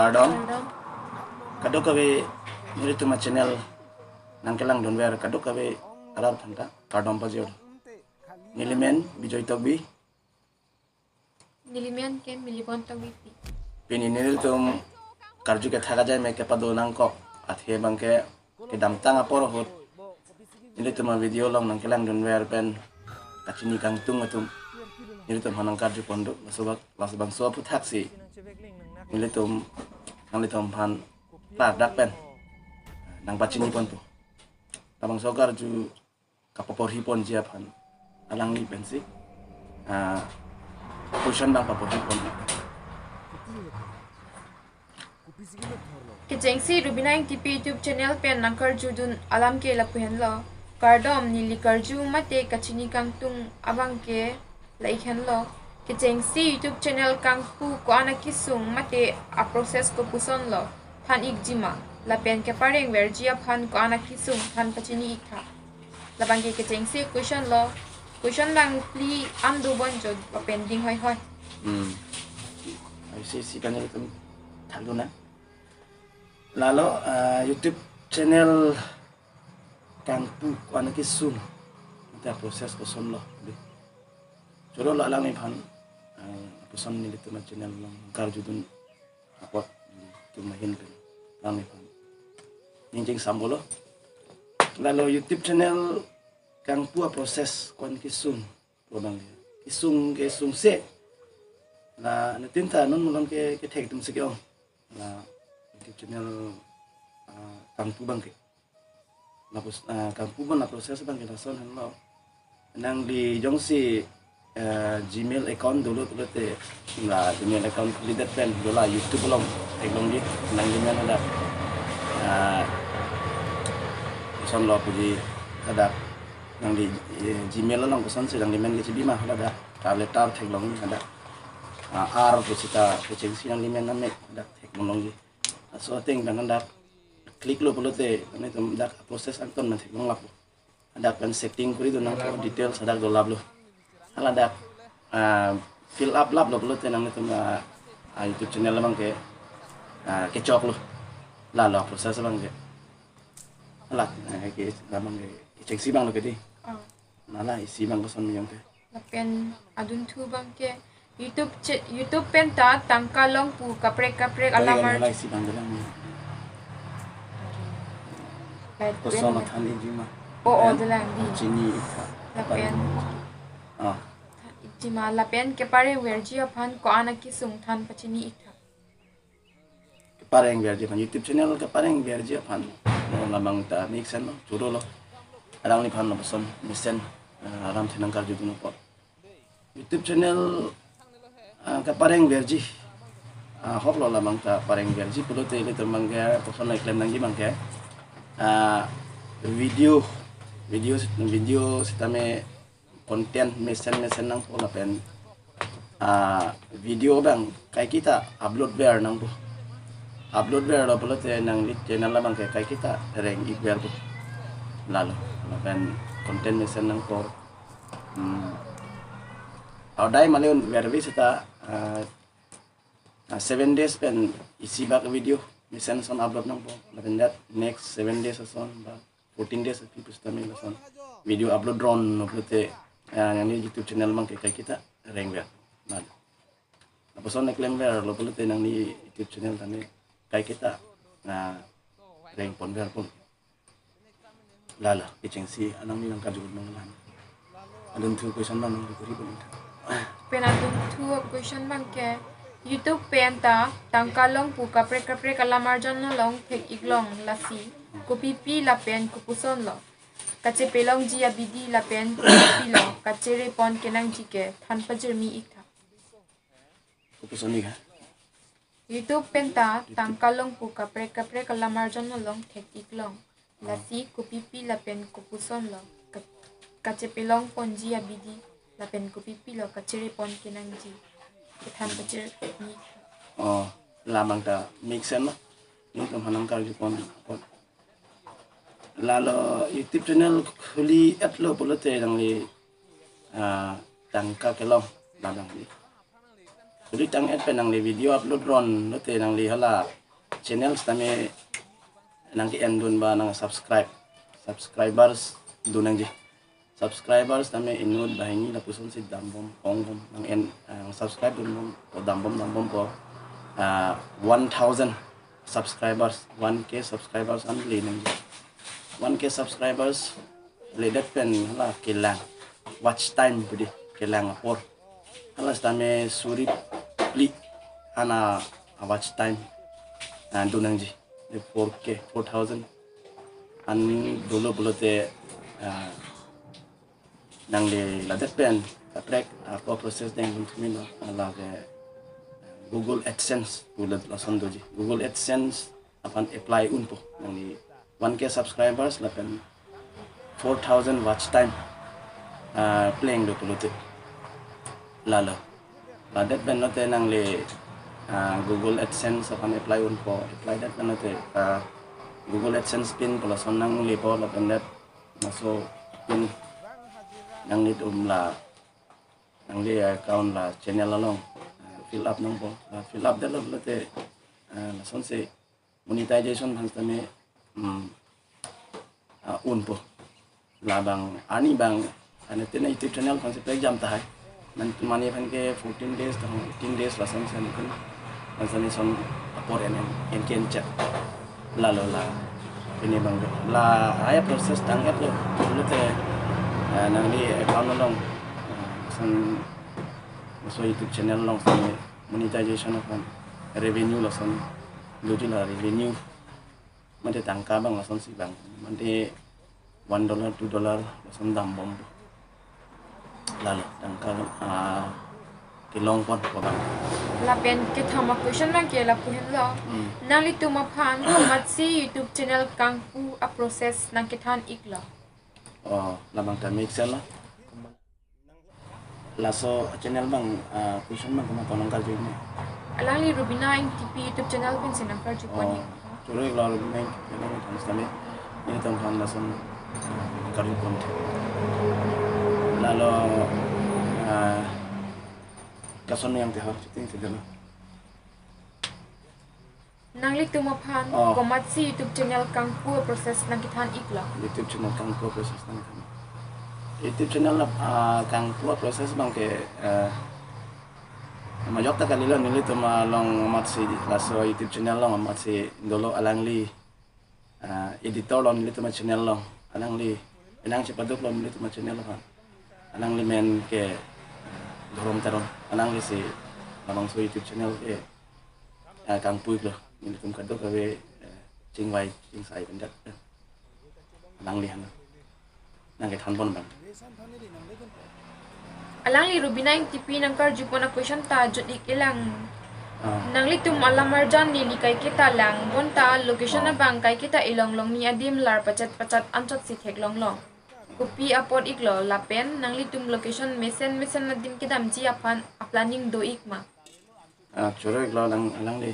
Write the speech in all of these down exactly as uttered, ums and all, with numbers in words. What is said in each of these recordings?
Kardom. Kardom. Kadokave nelitum a-channel nangkelangdunver kadokave arat aphanta kardom pajir. Nelimen Bijoy Tokbi. Nelimen ke Milibon Tokbi pi. Pini nelitum karju kethak ajai me kepado nangkok athe abangke kedamtang apor ahut nelitum a-video along nangkelangdunver pen kachini kangtung atum nelitum aphan nangkarjupon do. Laso bak-, laso bangso aphuthaksi nelitum, nanglitum aphan klardak pen nangpachiniponpo. Labangso karju kapaporhiponji aphan alangli pensi, ah, question abang paporhipon. Kechengsi Rubina Engtipi YouTube channel pen nangkarjudun alam ke lapu henlo. Kardom, neli karju mate kachini kangtung abangke la-ik henlo. Kechengsi YouTube channel kangpu ko-an akesung mate a-process kopusonlo than-ikjima, lapen keparengverji aphan ko-an akesung than pachini-iktha. Labangke kechengsi question lo. Question abang phli an dobonjo, pending hoihoi. Hmm. Isi isi kan itu thalu na. Lalo, ah, YouTube channel kangpu ko-an akesung mate a-process kosonlo. Choro lo alangliphan, ah, koson nelitum a-channel along karjudun apot nelitum ahin pen alangliphan ning chingsampo lo. Lalo YouTube channel kangpu a-process ko-an kesung, lo abang kesung kesungse. La netin ta non malom ke kethek atumsi ke-ong la YouTube channel, ah, kangpu abangke. La pros-, ah, kangpu abang la process abangke lason henlo. Nangli jongsi, eh, Gmail account dolo pulote la Gmail account kholidet pen dola YouTube along theklongji nangli men hadak, ah, kosonlo puji hadak nangli, eh, Gmail along kosonsi nangli men kechebima hadak. Tar le tar theklongji hadak. Ah, ar pu sita kechengsi nangli men name hadak theklongji. Laso ateng pen hadak click lo pulote netum dak process angton men theklong lapu. Hadak pen setting kori do nangpo, details hadak dolaplo. Hala dak, ah, fill up laplo pulote nangtum, ah, ah, YouTube channel abangke, ah, kechoklo. Lalo process abangke. Hala, ah, ke abangke kechengsi abanglo ke dei. Oh. Lalo isi abang koson miyong ke. Lapen adunthu abangke YouTube che-, YouTube pen ta tangka longpu kaprek kaprek alam ar- Hala isi abang dolang ni. Light koson pen than-ikjima. Oh, oh, dolang dei. Chini-iktha. Lapen. Ah. Than-ikjima lapen keparengverji aphan ko-an akesung than pachini-iktha. Keparengverji aphan, YouTube channel keparengverji aphan. Oh, labang ta mesen lo, choro lo. Alangliphan lapuson mesen, eh, alam thenang karjudun apot. YouTube channel, ah, keparengverji. Ah, hok lo labang ta parengverji pulote ilitum abangke koson nangklem nangji abangke. Ah, video, video sit-, video sitame content mesen mesen nangpo lapen, ah, video abang kaiketa upload ver nangpo. Upload verlo pulote nangli channel abangke kaiketa reng-ik verpo. Lalo, lapen content mesen nangpo. Hmm. Adai male un verve seta, ah, ah, seven days pen isi bak video mesen ason upload nangpo. Lapen that next seven days ason ba fourteen days api pusitame lason video upload ron lo pulote, ah, nangli YouTube channel abangke kaiketa reng ver. Nah, lapuson nangklem verlo pulote nangli YouTube channel tame kaiketa, ah, rengpon verpo. Lalo kechengsi alangli nangkarju nanglang. Adunthu question abang nangkoripon. Pen adunthu question abangke YouTube pen ta tangka longpu kaprek kaprek alam arjon along thek-iklong, lasi kopipi lapen kopusonlo kachepelongji abidi lapen kopipilo kacherepon kenangji ke than pajirmi-iktha. Kopuson-ik ha? YouTube pen ta tangka longpu kaprek kaprek alam arjon along thek-iklong, lasi kopipi lapen kopusonlo ka-, kachepelongponji abidi lapen kopipilo kacherepon kenangji ke than pajirmi. Oh, labang ta mesen lo. Nelitum aphan nangkarjupon. Lalo YouTube channel kholi-etlo pulote nangli, ah, tangka kelong labang dei. Suri tang-et pen nangli video upload ron, lote nangli hala channels tame nangke-endun ba nang subscribe, subscribers dun nangji. Subscribers tame inut banghini lapusonsi dambom, ongbom, nang en, ah, subscribe dunbom, o dambom, dambom po, ah, one thousand subscribers, one K subscribers an le nangji. One K subscribers ledet pen hala kelang, watch time pudi, kelang apor. Hala sitame suri phli an a watch time, ah, dun nangji. Four K, four thousand an dolo pulote, ah, nangli ladet pen kaprek, ah, apor process deng dun thumilo, ah, lake Google AdSense pulo lason doji. Google AdSense aphan apply unpo. Nangli one K subscribers lapen four thousand watch time, ah, pleng do pulote. Lalo. Ladet pen lote nangli, ah, Google AdSense aphan apply unpo. Apply det pen lote, ah, Google AdSense pin pu lason nanglipo lapen det laso pin nanglitum la nangli account la channel along, ah, fill up nangpo. Ah, fill up detlo pulote, ah, lasonsi monetization aphan sitame, hmm, ah, unpo. Labang ani bang, ani tena YouTube channel aphansi pek jam tahai. Man, mane aphan ke fourteen days tang, eighteen days lason sen kun. Lason son apor en en en ken chat. Lalo la. Pini bang la, aya process tang-etlo. Lote, ah, nangli account along, ah, son, so YouTube channel along son monetization aphan, revenue lason, doji la revenue. Mate tangka bang lasonsi bang. Mate one dollar, two dollar lason dambom. Lalo tangka, ah, kelong pon ko bang. Lapen kethom a-question abangke lapu henlo. Hmm. Nanglitum aphan komatsi YouTube channel kangpu a-process nangkethan iklo? Oh, labang ta mix lo. Laso channel bang, ah, question bang komat nangkarju ikme? Alangli Rubina Engtipi YouTube channel pensi nangkarju pon. Oh, ik. Choro iklo Rubina Engtipi channel pensi tame. Nelitum aphan lason, ah, karju pon. Lalo, ah, kason yang teha, chitin sedelo. Nanglitum aphan, oh, komatsi YouTube channel kangpu a-process nangkethan iklo? YouTube channel kangpu a-process nangkethan. YouTube channel, ah, kangpu a-process abangke, eh, majok ta kalilo, nelitum along amatsi laso YouTube channel along amatsi dolo alangli, ah, editor lo nelitum a-channel along. Alangli, penang chepaduk lo nelitum a-channel along. Alangli men ke, ah, Dhorom Teron. Alanglisi labangso YouTube channel ke, ah, kangpu iklo. Nelitum kadokave, eh, chingvai chingsai pendet. Alangli han nangkethan pon bang. Alangli Rubina Engtipi nangkarju pon a-question ta jut ik-elang. Ah. Nanglitum alamarjan neli kaiketa lang, bonta location, ah, abang kaiketa ilong longni adim lar pachet pachet anchotsi theklong long. Kopi apot iklo lapen nanglitum location mesen mesen adim kedamji aphan a-planning do ik ma? Ah, choro iklo nang, alangli.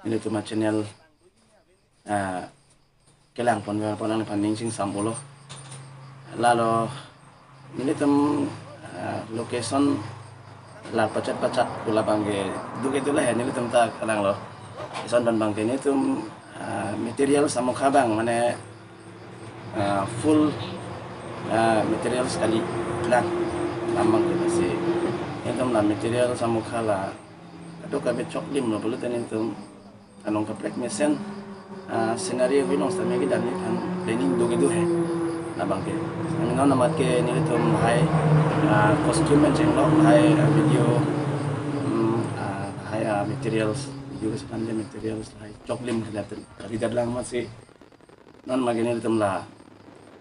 Nelitum a-channel, ah, kelang pon ver pon nangphan ning chingsam ulo. Lalo nelitum, ah, location lar pachet pachet pu labangke duk-e dula he nelitum ta kalanglo. Ison don abangke nelitum, ah, material samukha bang mane, ah, full, ah, materials kali lang, labangke si nelitum la material samukha la kadokave choklim lo pulote nelitum anong kaprek mesen, ah, scenery hui long sitame kedam ni kan planning do kedo he. Labangke. Ami non amat ke nelitum hai, ah, costume pen chenglo, hai, ah, video, hmm, ah, hai, ah, materials, video keselam materials, hai choklim kedaten. Kali dadlang amatsi non amat ke nelitum la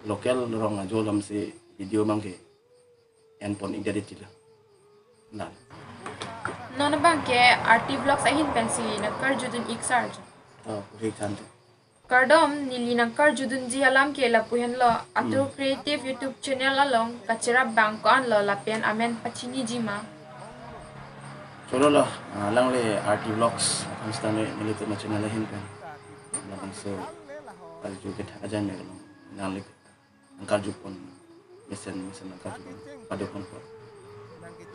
local rong ajo alamsi video abangke en pon ik jadi chila. Nah. Non abangke R T Vlogs ahin pensi nangkarjudun ik sar jo. Oh, rik thanti. Kardom, neli nangkarjudunji alam ke lapu henlo, atur, hmm, creative YouTube channel along kacherap abang ko-an lo lapen amen pachiniji ma? Choro lo, ah, alangli R T Vlogs, aphan sitame nelitum a-channel ahin pen. Labangso karju kethak ajai me along. Alangli nangkarju pon, mesen, mesen nangkarju pon, paduk pon pon.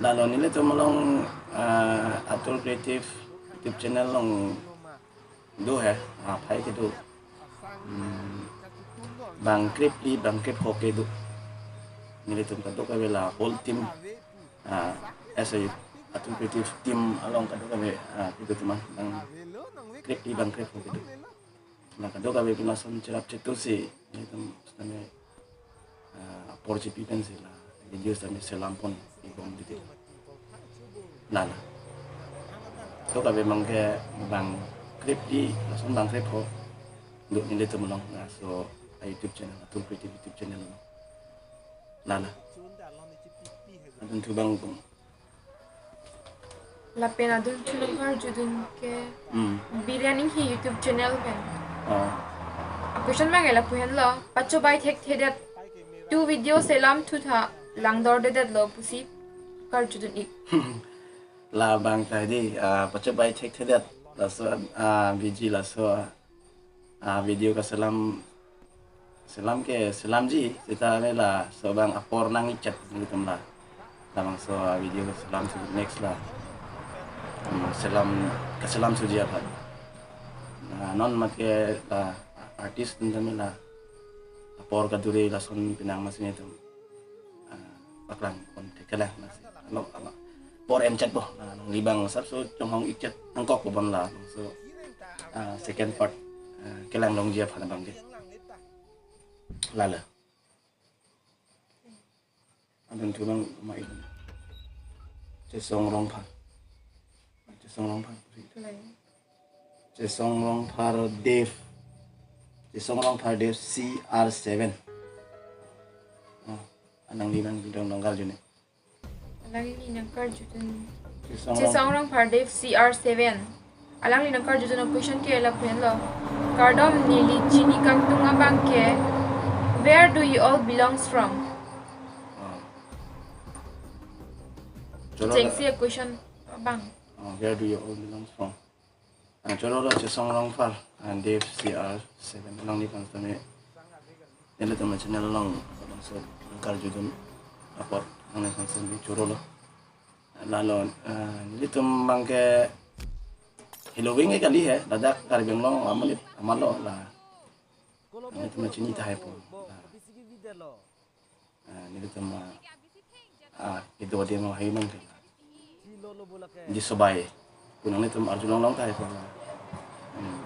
Lalo nelitum along, ah, Atul Creative YouTube channel along do he, ah, phai kedo. Hmm, bang krepli, bang krepho kedo. Nelitum kadokave la whole team, ah, as a Atul Creative team along kadokave, ah, kedo teman, bang krepli, bang krepho kedo. La kadokave pen lason cherap chetu si, nelitum sitame, ah, apor chepi pensi la video sitame selam pon ibom didi. Lala. Kadokave bang ke bang krepli, lason bang krepho do nelitum along, laso a YouTube channel, Atul Creative YouTube channel along. Lala. Adunthu bang tum. Lapen adunthu nangkarjudun ke Hmm. Biryani hi YouTube channel pen. Oh. A question abang ke lapu henlo, pachobei thekthedet, tu video selam thutha langdordedetlo pusi karjudun ik. Labang tadi, ah, pachobei thekthedet, laso, ah, biji laso, ah, video kaselam, selam ke selamji, seta me laso abang apor nang-ikchet nelitum la. Labangso video selam su next la. Hmm, selam, kaselam suji aphan. Na non mat ke la artist atum tame la apor kaduri lason penang masi nelitum, ah, paklang pon thekthe lang masi. Ano, ano. Apor en chet bo. Na nangli bang sarso chonghong-ikchet nangkok po bon la. So, ah, second part, ah, kelang longji aphan abang ke. Lala. Adunthu nang ma ik. Chesong Rongphar. Chesong Rongphar. Lai. Chesong Rongphar Dev. Chesong Rongphar Dev C R seven. Oh, alangli nang bidang nangkarjune. Alangli nangkarjudun. Chesong Rong- Chesong Rongphar Dev C R seven. Alangli nangkarjudun a question ke lapu henlo. Kardom, neli chini kangtung abang ke, where do you all belongs from? Oh. Choro la- Chengsi a question abang. Oh, where do you all belongs from? Ah, choro lo Chesong Rongphar, ah, Dev C R seven alangli phan sitame nelitum channel along, along so karjudun apot, alangli phan sitame choro lo. Lalo, ah, nelitum abang ke Halloween ke kali he, ladak Karbi Anglong amonit amalo la. Nelitum chini tahai po. La. Ah, nelitum, ah, ah, kedo adim hai abang ke. Disobai. Pu nanglitum arjulong long tahai po. Hmm.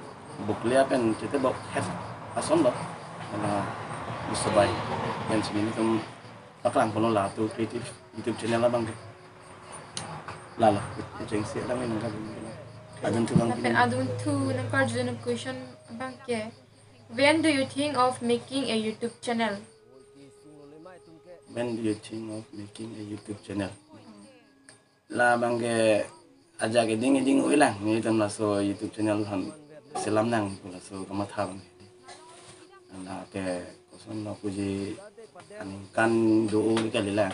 Buklia pen chetebok het ason lo. Karena disobai. Pensi nelitum paklang ponlo la Atul Creative YouTube channel abang ke. Lala, chengsi alang nangkarjudun. Adunthu abang Lapen pini. Adunthu nangkarjudun a question abang ke. When do you think of making a YouTube channel? When do you think of making a YouTube channel? Labang ke ajak eding eding-oi lang, nelitum laso YouTube channel aphan selam nang pu laso kamatha abang. Lake koson lo puji aningkan do-o kali lang.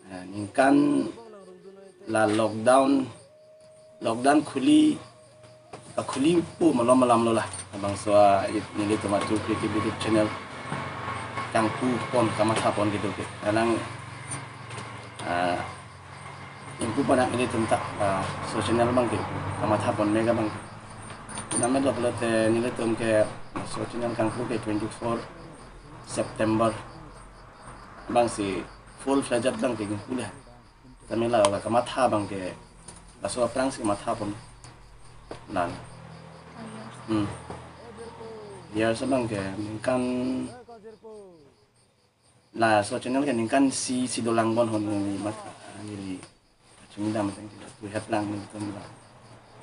Ah, ningkan la lockdown, lockdown khuli, ah, khuli pu malom malam lo la. Labangso, ah, it nelitum Atul Creative YouTube channel kangpu pon, kamatha pon kedo ke. Alang, ah, ingpu pon nelitum ta, ah, laso channel abang ke kamatha pon mega abang ke. Namet lo pulote nelitum ke laso channel kangpu ke twenty-four September abang si full fledged abang ke kangpu le. Tame la kamatha abang ke laso aphrang si kamatha pon. Nan. Hmm. Viewers abang ke ningkan laso channel ke ningkan isi si dolang bon hon ni mat ni chunidam tang tu het lang nelitum la.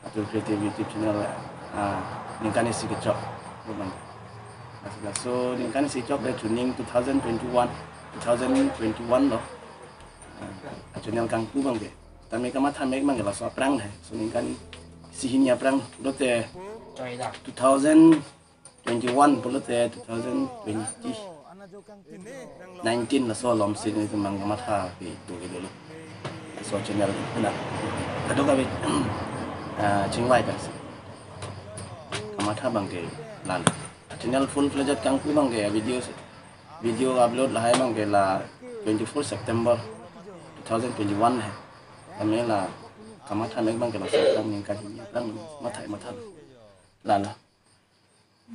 Atul Creative YouTube channel, ah, ningkan isi kechok. Abang. Laso ningkan isi chok le chuning two thousand twenty-one, two thousand twenty-one lo. Ah, channel kangpu abang ke. Tame kamatha mek abang ke laso aphrang he. So ningkan isi hini aphrang lote two thousand twenty-one pulote two thousand twenty nineteen laso alom si nelitum abang kamatha pi tu ke dulu. Laso channel puna. Kadokave, ah, chingvai pensi kamatha abang ke lalo. Channel full fledged kangpu abang ke video se. Video upload lahai abang ke la twenty-four September two thousand twenty-one he. Kami la kamatha mek abang ke la sa ningkan hini abang matha matha. Lala.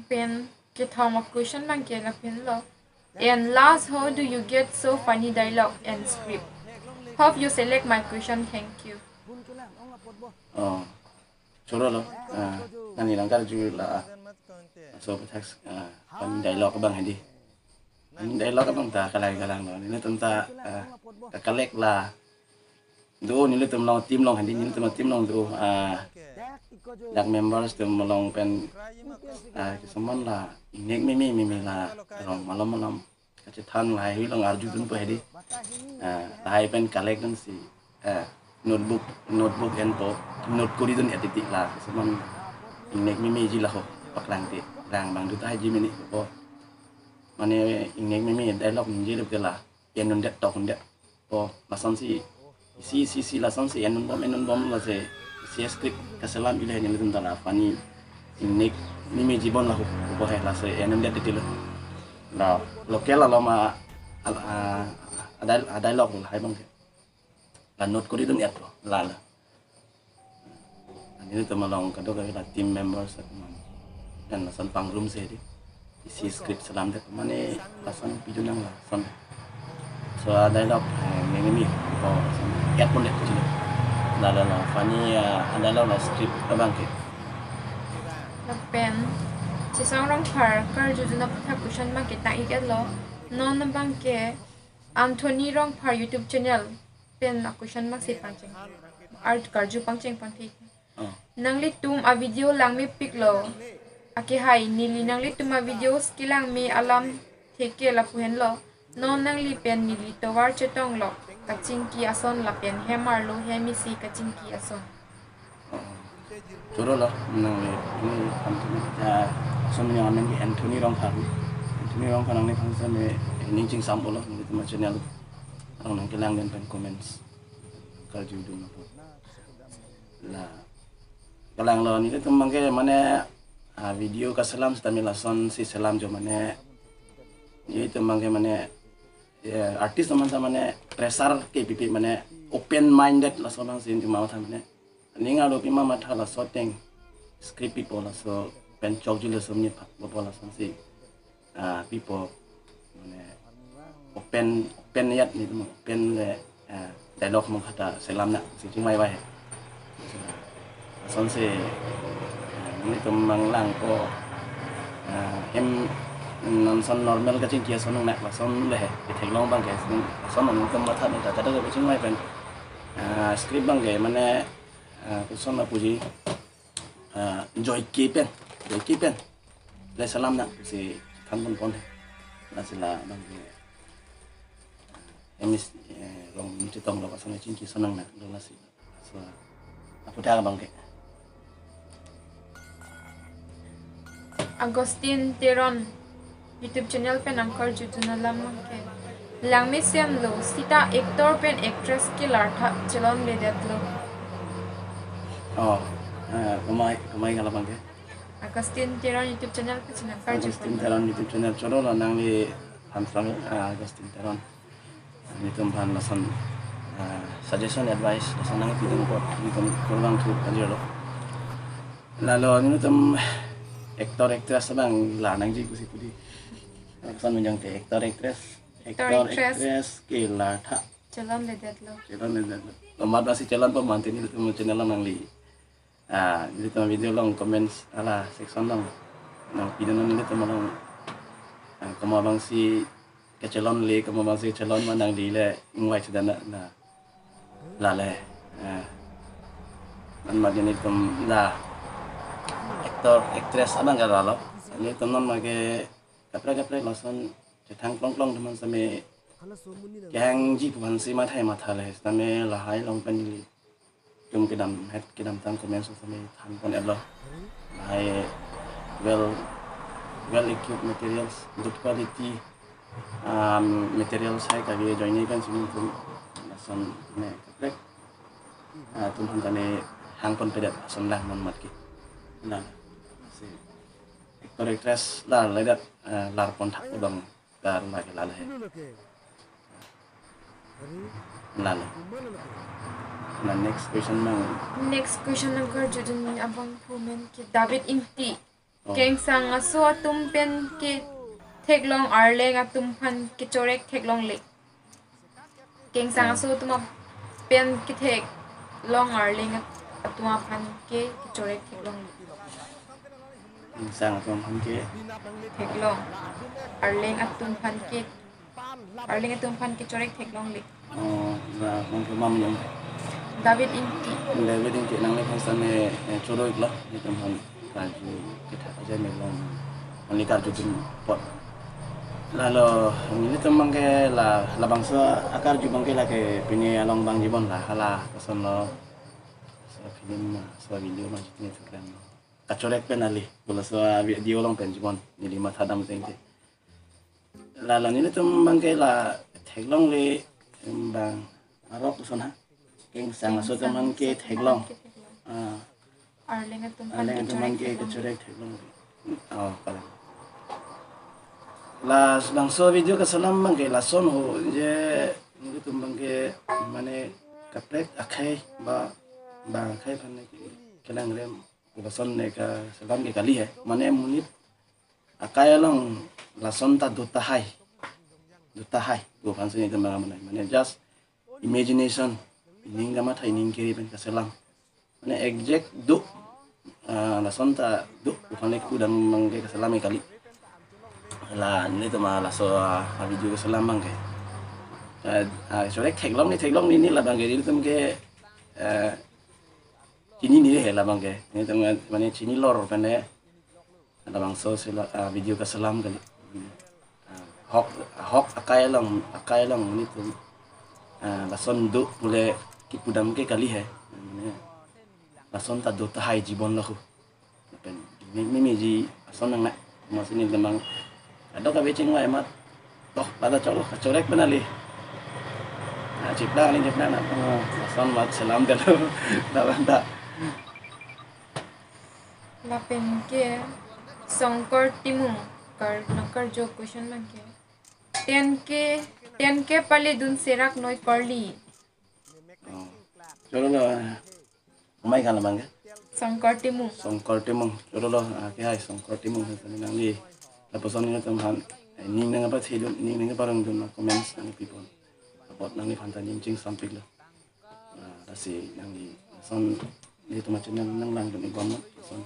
Pen kethom a-question abang ke lapen lo. And last, how do you get so funny dialogue and script? Hope you select my question. Thank you. Oh. Choro lo. Ah, nani nangkarju la. So, text, ah, funny dialogue abang hedi. Funny dialogue abang ta kalang kalang lo. Nelitum ta, ah, kakalek la. Do nelitum along team along hedi, nelitum team along do. Ah, dak members atum along pen, ah, keselam la. Ingnek meme meme la. Along malom malom. Kachethan lahai hui along arjudunpo hedi. Ah, lahai pen kalek dunsi. Ah, notebook, notebook enpo, note koridun et titi la. Keselam ingnek memeji la ho. Paklang te. Lang abang do tahai ji mene po. Mane ingnek meme dialogue ningje le la. En undet tok undet. Oh, lasonsi. Si, si, si, lasonsi en unbom, en unbom lasi. Si script kaselam ilo he nelitum ta la funny. Ingnek memeji bon la ho. Ko he lasi en undet titi lo. La local alom a, a, a, a dial-, a dialogue lahai abang ke. La note koridun et lo, lala. Nelitum along kadokave la team members atum an. Dan lason pangrum se di. Isi script selam det mane lason pidun nang lason. So a dialogue, eh, mengeni ko lason et pon det ko chini. Lala la funny, ah, a dialogue la script abang ke. Lapen Chesong Rongphar karjudun aphuthak question abang ke tang-ik et lo. Non abang ke Anthony Rongphar YouTube channel pen a-question abang si pangcheng. Ar karju pangcheng pangthik. Oh. Nanglitum a-video langmepik lo. Akehai neli nanglitum a-videos kelang me alam theke lapu henlo. Non nangli pen neli tovar chetong lo. Kachingki ason lapen hem arlo hem isi kachingki ason. Choro lo, nangli, ini Anthony, ya, ason ni amen ke Anthony Rongphar. Anthony Rongphar nangli phan sa me, ini ching sam lo, nelitum a-channel. Arong nangkelang den pen comments. Karjudun apo. La. Kalang lo nelitum abang ke mane, ah, video kaselam seta me lasonsi selam jo mane. Nelitum abang ke mane, ya, artist teman sa mane pressure ke pipi mane open minded lason abang si cuma matha mane. Ning alo pima matha laso ateng script pipo laso pen chokji laso ni pha-, pipo lasonsi. Ah, pipo mane open, open yat nelitum open le, ah, dialogue mung kata selam nangsi chingvai vai. Lasonsi, ah, nelitum abang lang ko, ah, hem non son normal kachingki ason nang lason le he. Itheklong abang ke son, son nelitum matha nang kata kachingvai pen. Ah, script abang ke mane, ah, koson lapuji, ah, joike pen, joike pen le selam nangsi than pon pon he. Lasi la abang ke, ah, emis, eh, rong chetong lo kason chingki ason nang lo lasi. So, aphuthak abang ke. Augustine Teron YouTube channel pen nangkarjudun alam abang ke. Langmesen lo, seta actor pen actress ke lartha chelonledet lo. Oh, eh, kumai, kumai kala abang ke. Augustine Teron YouTube channel pen si nangkarju. Augustine Teron YouTube channel choro lo nangli phan sang, ah, Augustine Teron. Nelitum phan lason, ah, suggestion, advice lason nangpidun ko, nelitum kurang thu ajir lo. Lalo nelitum actor actress abang la nangji pusi pu di. Lason menjang te actor actress, actor, actress, actress ke lartha chelonledet lo. Chelonledet lo. Tomat masih chelon pemantini nelitum channel nangli. Ah, nelitum video along comments ala section along nangpidun nelitum along, ah, komat abang si kachelonle, komat abang si chelon ma nangli le ingvai chedana na. Lale. Ah. Anmat nelitum la actor, actress abang ke lalo. Nelitum non abang ke kaprek kaprek lason chethang klong klong teman same kehangji pu aphan si mathai matha le same lahai along pen nelitum kedam het kedamtang comments same than pon et lo. Lahai well, well equipped materials, good quality, um, materials hai kave ajoine pen si nelitum lason ne kaprek, ah, atum aphan tame hang pon pedet ason lang non mat ke. Lasi actor actress la ledet, ah, lar pon thak abang. Dar lagi lala he. Lalo. La next question nang. Next question nangkarjudun abang phu men ke David Ingti. Oh. Kengsang aso atum pen ketheklong arleng atum aphan kechorek theklongle. Kengsang, ah, aso atum ap-, pen ketheklong arleng at-, atum aphan ke kechorek theklongle. Kengsang atum aphan ke? Theklong. Arleng atum aphan ke, arleng atum aphan kechorek theklongle. Oh, la, mangke mam yang. David Ingti. David Ingti nangliphan same, eh, choro iklo, nelitum aphan karju kethak aja me long. Only karjudun apot. Lalo, nelitum abangke la, labangso akarju abangke lake pini along bang jibon la, hala kosonlo. So film ma, so video ma, jitne tuklang. Kachorek pen ali, bolaso video along pen jibon, neli mathadam tengte. Lalo nelitum abangke la theklongle, em, bang arok koson ha. Kengsang aso atum aphan ketheklong. Ah. Arleng atum aphan, arleng atum aphan kechorek ke theklong. Kechorek theklongle. Oh, kalang. Labangso video keselam abangke lason ho je nelitum abangke mane kaprek akhei ba bang akhei aphan ke kelang rem lason ne kaselam ke kali he. Mane monit akai along lason ta do tahai. Do tahai. Pu aphan si nelitum abang mane. Mane just imagination. Ning kamatha, ning kiri pen kaselam. Mane exact do. Ah, lason ta do. Pu aphan le kepudam abangke kaselam ke kali. La nelitum laso, ah, video keselam abangke. Ah, ah, chorek theklongle, theklongle ne labangke nelitum ke, eh, chinine he labangke. Nelitum mane chini lor pen le labangso sela, ah, video keselam kali. Ah, ahok, ahok akai along, akai along nelitum, ah, lason do pule kepudam ke kali he. Mane lason ta do tahai jibon lo ho. Pen me, me, meji ason nang na. Masi nelitum abang kadokave chingvai amat. Toh, pada cholo, kachorek pen ali. Ah, chiplang ni, chiplang na. Oh, lason amat selamdetlo. Dawan ta. Lapen ke Songkor Timung kar, nangkarju question abangke. Ten K, ten K paledun serak noi parli. Oh. Cholo lo, ah, amei kan abangke? Songkor Timung. Songkor Timung. Cholo lo, ah, ke hai Songkor Timung, nangli lapuson nelitum aphan, eh, ning nangpathedun, ning nangparongdun, ah, comments nangpi pon. Apot nangliphan ta ning chingsampiklo. Ah, lasi nangli lason nelitum achannel nanglangdun-ik bom non, lason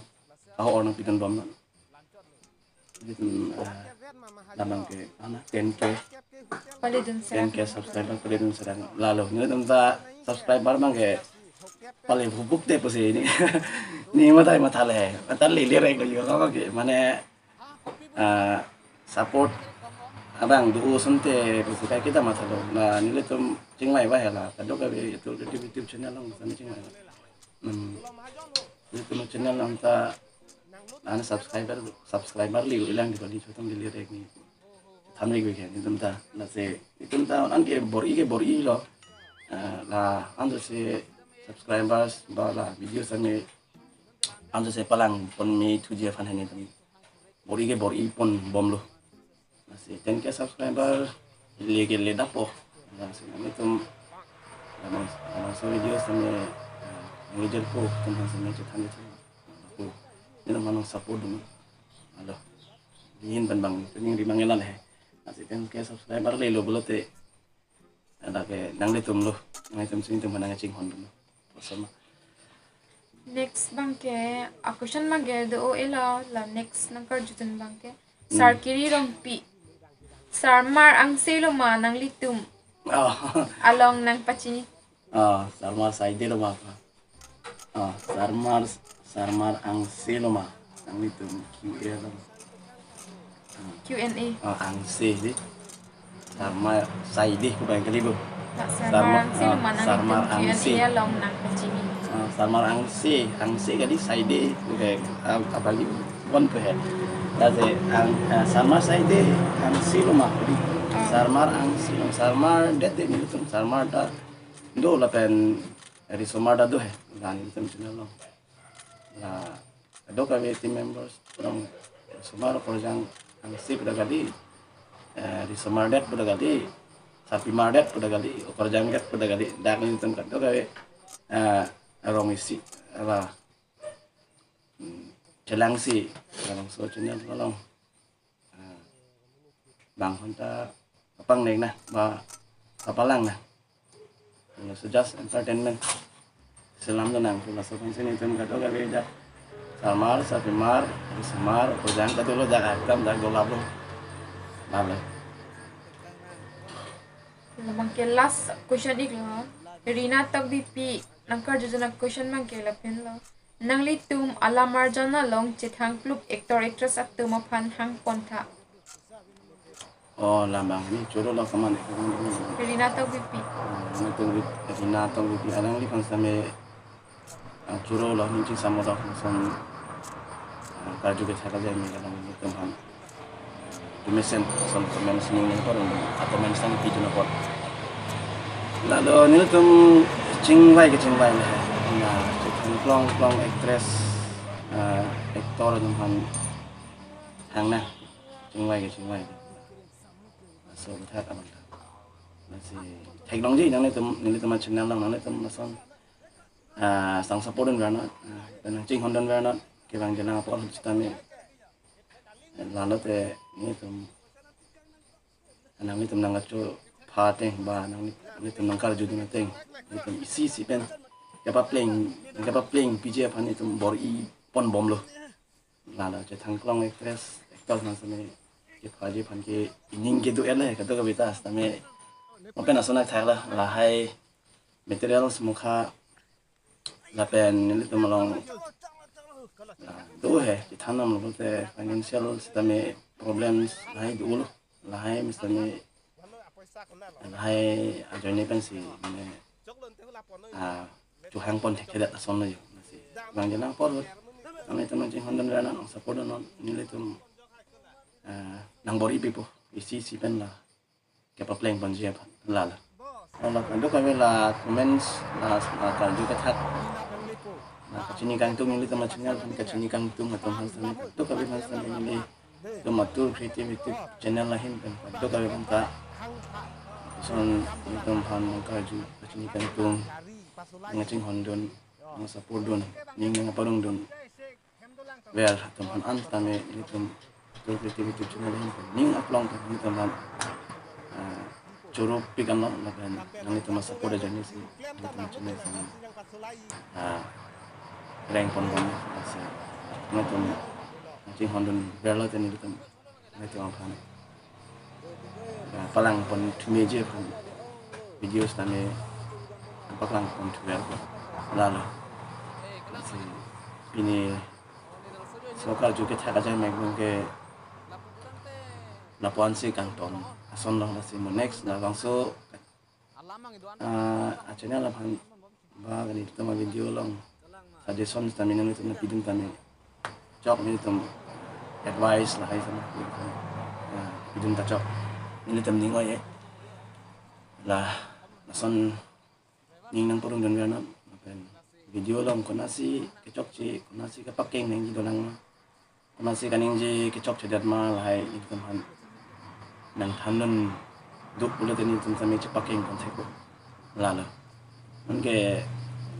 aho-or nangpidun bom non. Nelitum, ah, labangke, ana, ten K. Paledun serak. Ten K subscriber paledun serak. Lalo, nelitum ta subscriber abangke pale bupuk te pusi ne. Ne matha, matha le. Matha le, le rek lo yo, apa ke? Mane, ah, support abang do asonte pusi kai kita mathalo. La nelitum chingvai ba he la. Kadokave YouTube, YouTube, YouTube channel along sami chingvai ba. Hmm. Nelitum channel along ta ana subscriber, subscriber li ilang di kali, chotong di le rek ne. Thanvek-vek he nelitum ta. Lasi nelitum ta anke bor-i ke bor-i lo. Ah, la anjose subscribers ba la video sami anjose palang pon me thuji aphan he nelitum bor-i ke bor-i pon bomlo. Lasi ten K subscriber le ke le dapo. Lasi nelitum labang, labangso video sami, eh, nangli jirpo atum aphan sami chethan chethan. Ko, nelitum aphan nang support dun. Alo. Dihin pen bang, ningri mangela le. Lasi ten K subscriber lelo pulote, ada ke nanglitum lo, nanglitum si nelitum aphan nangchinghon dun. Sama. Next abangke, a question abangke do-o-elo, la next nangkarjudun abangke. Hmm. Sarkiri Rongpi. Sarmar Angse lo ma nanglitum? Oh. Along nangpachini. Oh, Sarmar Saide lo ma pa. Ah, Sarmar, Sarmar Angse lo ma nanglitum Q A lo. Q and A. Ah, Angse di. Sarmar Saide ko bang kali bo. Sarmar, Sarmar Angse lo ma, ah, nanglitum Sarmar Angse. Q and A along nangpachini. Ah, Sarmar Angse, Angse kali Saide ko ke, ah, apali pon ko he. Lasi ang, ah, Sarmar Saide Angse lo ma. Ah. Sarmar Angse lo, Sarmar det de nelitum, Sarmar ta do lapen risomar ta do he. La nelitum channel along. La kadokave team members, orang risomar, korjang Angse pu ta kali, eh, risomar det pu ta kali, sarpimar det pu ta kali, okarjang det pu ta kali, dak nelitum kadokave, ah, arong isi, ala, hmm, chelangsi, labangso channel along, ah, bang aphanta kapangnek na, ba kapalang na. Laso just entertainment. Selam donang, laso aphansi nelitum kadokave dak sarmar, sarpimar, sarmar, okarjang kadolo dak akam dak dolaplo. Lalo. Labang ke last question iklo. Rina Tokbipi, nangkarjuji na question abang ke lapen lo. Nanglitum alamarjan along chethang klup actor actress atum aphan hangpon tha. Oh, labang ni choro lo kaman. Rina Tokbipi. Rina Tokbipi, Rina Tokbipi. Alangliphan sitame, ah, choro lo, ning chingsamodok, lason, ah, karju kethak ajai me alanglitum aphan. Tumesen, lason comments ning ning apor, ah, comments tang pidun apor. Lalo nelitum chingvai kechingvai na. Na, chethang klong klong actress, ah, actor atum aphan hang na. Chingvai kechingvai. Laso kethak abang ta. Lasi theklongji nanglitum, nelitum achannel along nanglitum lason, ah, sang support dunver non, ah, nangchinghon dunver non, kevang jelang apor sitame. Lalo te nelitum, nanglitum nangkachopha ateng ba nang, nelitum nangkarjudun ateng, nelitum isi isi pen kepapleng, kepapleng piji aphan nelitum bor-i ponbomlo. Lalo chethang klong actress, actor aphan sitame kephaji aphan ke ining kedo-et le kadokave ta sitame. Mo pen ason athak la, lahai materials mukha lapen nelitum along, ah, do he, chethan nam lo te financial sitame problems lahai dolo, lahai sitame lahai ajoine pensi mane, ah, chohangpon thekthedet ason lo jo. Lasi bang jelang apor nanglitum nangchinghon dunver non, nang support dun non, nelitum, ah, nangbor-i pipo, isi isi pen la kepapleng ponji aphan, lalo. Lalo kadokave la comments, la, la karju kethak, la kachini kangtung, nelitum achannel aphan kachini kangtung atum aphan sitame, kadokave aphan sitame neli tum Atur Creative YouTube channel ahin pen kadokave aphanta lason nelitum aphan nangkarju, kachini kangtung, nangchinghon dun, nang support dun, ning nangparong dunver atum aphan an sitame nelitum Atur Creative YouTube channel ahin pen ning aklong pen nelitum aphan, ah, choro pik anlo lapen nanglitum support ajoine si nelitum channel si, ah, reng ponbom, lasi nelitum nangchinghon dunver lo te nelitum, nelitum aphan, ah, palang pon thumeji aphan, videos tame palang pon thuver, lalo. Lasi pini so karju kethak ajai mek abang ke lapu-an si kangton ason lo. Lasi mo next labangso, ah, achannel aphan ba kani tama video along suggestion sitame nanglitum nangpidun tame chok, nelitum advice lahai sama, ah, pidun ta chok, nelitum ning oi-e. La, lason ning nangparong dunver non, lapen video along konatsi kechokche, konatsi kepakeng nangji dolang ma, konatsi kaningje kechokchedet ma, lahai nelitum aphan nangthan dun duk pulote nelitum sitame chepakeng pon thekpo, lalo. Anke,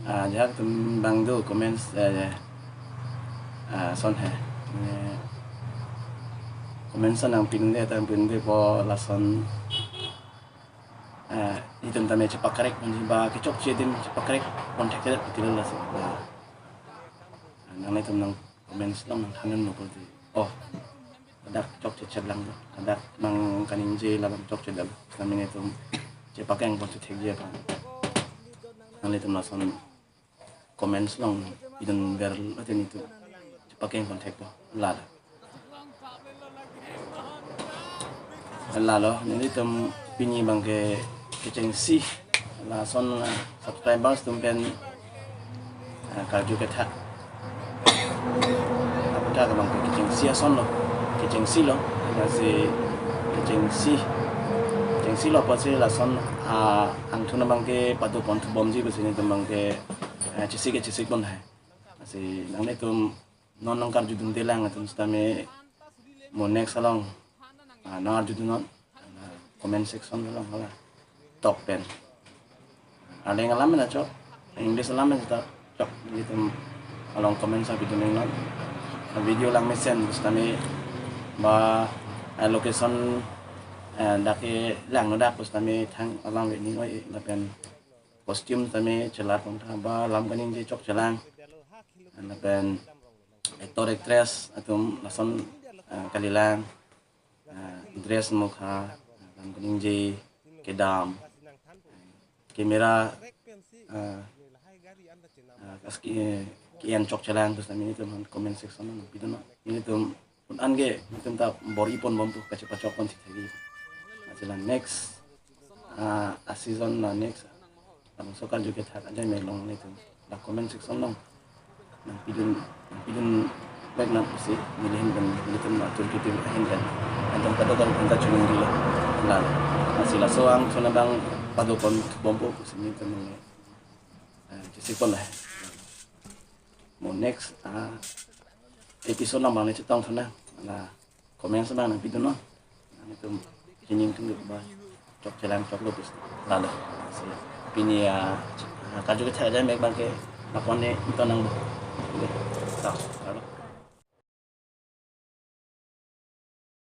ah, ajahak atum abang do comments, eh, ah, son he, eh, comments nangpidunde, nangpidunde po lason, eh, itum tame chepakrek ponji ba kechokche adim chepakrek pon thekthedet pu tilo, lasi. Nah, nanglitum nang comments along nangthan dun mo pulote, oh, ladak chokche chedlang, ladak nang kaningje labang chokchedet, sitame nelitum chepakeng pon thekji aphan nanglitum lason comments along pidunver lote nelitum chepakeng pon thekpo, lalo. Lalo, nelitum pini abang ke kechengsi, lason, ah, subscribers atum pen, ah, karju kethak, ah, aputhak abang ke kechengsi ason lo, kechengsi lo, lasi kechengsi, kechengsi lo apotsi lason, ah, angthun abang ke pado pon thubomji pusi nelitum abang ke, ah, chesik kechesik pon hai. Lasi nanglitum non nangkarjudunde lang atum sitame mo next along, ah, nangarjudun non, ah, comment section along hala. tok pen. Arleng alam pen chok, English alam pen ta chok, nelitum along comment sa pidun nang. Video langmesen pusitame ba, eh, location, eh, dak kelang no dak pusitame thang alam ve ning oi lapen costume tame chelar pon tha ba lam kaningje chokchelang. Lapen actor actress atum lason, eh, kalilang, eh, dress mokha, lam kaningje kedam, camera, eh, eh, kas ki, ki-en chokchelang pusitame nelitum comment section nang pidun nang. Nelitum un-an ke nelitum ta bor-i pon bom pu kachepachok pon thik thik. Lasi la next, ah, a season la next, labangso karju kethak ajai mek along nelitum la comment section along nang pidun, nang pidun vek nang pusi neli ahin pen, nelitum la tur kitu ahin pen, antum kadokave ahin ta chuningri lo. La, lasi laso angthon abang pado pon bom pu pusi nelitum nang, eh, chesik pon la. Mo next, ah, episode nang bang le chetong thona la comments bang nang pidun non. Nelitum chining tum ba chokchelang choklo pus. Lalo. Si pini, ah, karju kethak ajai mek abang ke lapon ne ito nang. Ta, lalo.